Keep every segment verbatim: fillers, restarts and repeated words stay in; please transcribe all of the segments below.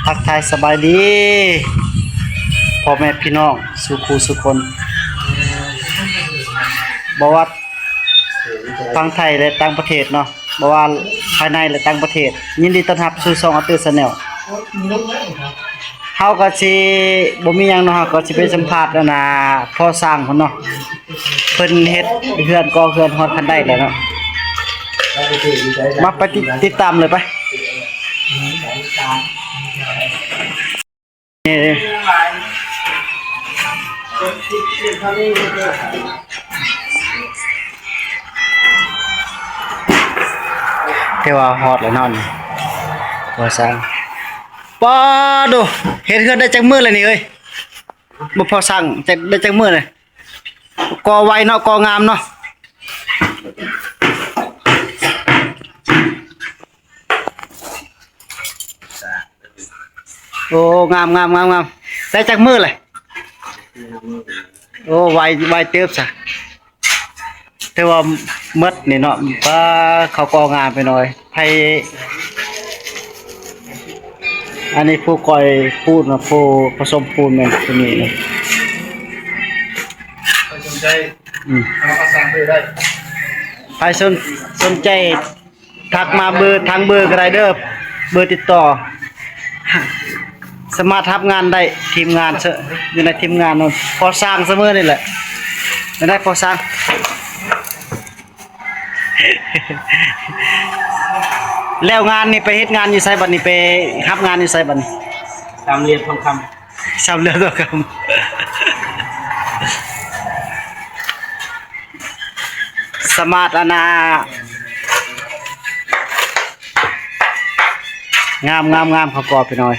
ทักทายสบายดีพ่อแม่พี่น้องสู่ผู้สู่คน บ่ว่าทางไทยและต่างประเทศเนาะ บ่ว่าภายในและต่างประเทศ ยินดีต้อนรับสู่ช่องอาร์ตี้แชนแนล เฮาก็สิบ่มีหยังเนาะ เฮาก็สิไปสัมภาษณ์อันน่ะพ่อช่างเพิ่นเนาะ เพิ่นเฮ็ดเฮือนก่อเฮือนฮอดคันไดแล้วเนาะ มาไปติด ติดตามเลยไป นี่ แต่ว่าฮอดแล้วเนาะนี่ พ่อช่าง ปาดู เฮ็ดเฮือนได้จักมื้อแล้วนี่เอ้ย บ่ พ่อช่าง จัก ได้จักมื้อเลย ก่อไวเนาะ ก่องามเนาะ โอ้ งาม งาม งาม งาม ได้จักมื้อเลย โอ้ ไว ไวเติบซะ แต่ว่าหมดนี่เนาะ ปา เขาก่องามไปหน่อย ไผ อันนี้ผู้ก่อยปูนเนาะ ผู้ผสมปูนแม่นผู้นี้เนาะ ใครสนใจ อืม เอามาสั่งซื้อได้ ใครสน สนใจ ทักมาเบอร์ ทางเบอร์ก็ได้เด้อ เบอร์ติดต่อ สามารถรับงานได้ ทีมงานเสอะ อยู่ในทีมงานนั่น พ่อช่างเสมอนี่แหละ ไม่ได้พ่อช่าง แล้วงานนี่ไปเฮ็ดงานอยู่ไสบัดนี้ ไปรับงานอยู่ไสบัดนี้ สามเหลี่ยมทองคำ สามเหลี่ยมทองคำ สามารถอันน่ะ งาม งาม งาม เขาก่อพี่น้อย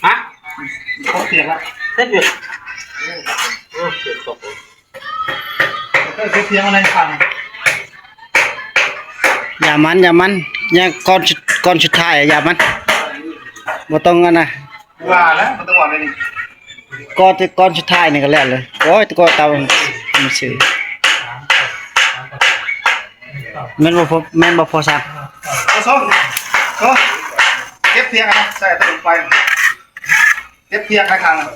ฮะ เขาเสียงละ เส้นเดียว โอ้ เสียงตกเลย เออ เสียงอะไรฟัง อย่ามัน อย่ามัน อย่า ก่อนสุด ก่อนสุดท้าย อย่ามัน บ่ต้องอันน่ะ ว่าแล้ว มันต้องว่าอะไรนี่ ก่อน ก่อนสุดท้ายนี่ก็แล้วเลย โอ้ย แต่ก็ตามมันซื่อ แม่นบ่พ่อ แม่นบ่พ่อช่าง เอาส้ม ส้ม เก็บเทียนนะ ใส่ตะลุมไป เก็บเทียนไปทางนั้น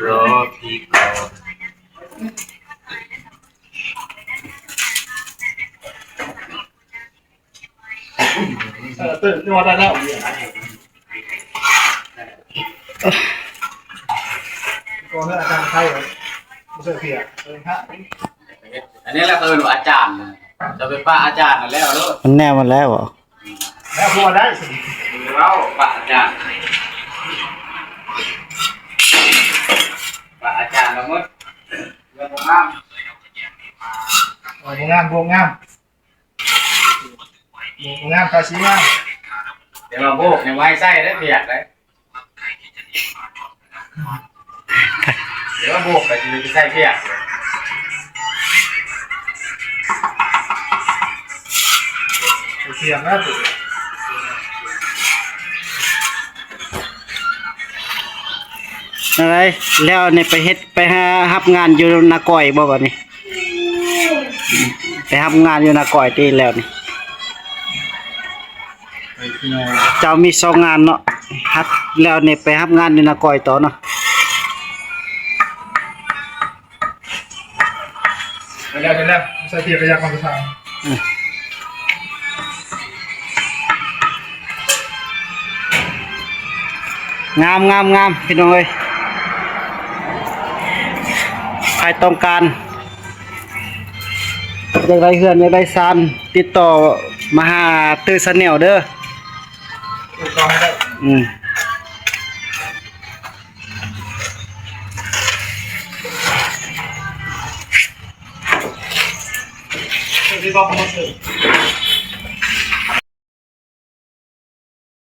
รอพี่ก่อน เออ ตื่นตัวได้แล้ว ตัวเลือกอาจารย์ไทยเหรอ ไม่ใช่เพียเออฮะ อันนี้แหละเอิ้นว่าอาจารย์นะ จะไปปะอาจารย์นั่นแล้วโลด มันแนวมันแล้วเหรอ แล้วพอได้สิ เว้าปะอาจารย์ ปะอาจารย์ละหมด เรื่องบ่งาม โอ้ย บ่งาม บ่งาม บ่งาม ภาษีงาม เดี๋ยวมาโบกยังไว้ใส่ได้เปียกเลย เดี๋ยวโบกไปจะไปใส่เปียก เปียกนะ อะไร แล้วนี่ไปเฮ็ด ไปหารับงานอยู่นาก้อยบ่บัดนี้ ไปรับงานอยู่นาก้อยติแล้วนี่ เจ้ามีสองงานเนาะ ฮัดแล้วนี่ไปฮับงานอยู่นาก้อยต่อเนาะ เดี๋ยว เดี๋ยว เดี๋ยว ใส่เปียกกระยาก่อนจะทำ อืม งาม งาม งาม พี่น้องเอ้ย ใครต้องการ อยากได้เฮือน อยากได้ซาน ติดต่อมาหาตื้อชาแนลเด้อ ติดต่อให้ได้ อืม พี่บอกผมมาซื้อ